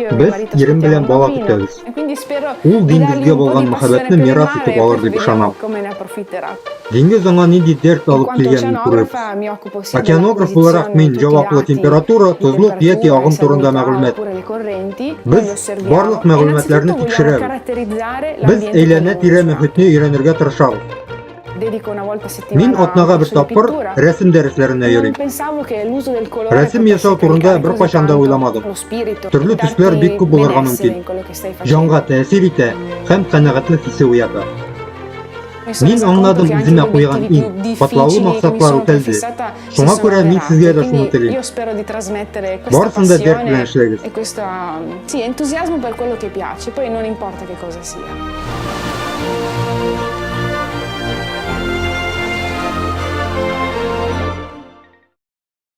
Без ирем белән бала көтәбез. Ул диңгезгә булган мәхәббәтне мирас итеп алыр дип ышанам. Диңгез аңа нинди дәрт алып килгәнен күрербез. Океанограф буларак мин җаваплы температура, тозлык яки агым турында мәгълүмат. Без барлык мәгълүматларны тикшерәбез. Без әйләнә-тирә мөхитне өйрәнергә тырышабыз. Мин атнага бер тапкыр рәсем дәресләренә йөрим. Рәсем ясау турында беркайчан да уйламадым. Төрле төсләр бик күп булырга мөмкин. Җанга тәэсир итә һәм канәгатьлек хисе уята. Мин аңладым үземә куйган иң катлаулы максатлар үтәлде. Шуңа күрә мин сезгә дә шуны телим. Барысын да дәрт белән эшләгез. Sì, entusiasmo per quello che piace, poi non importa che cosa sia.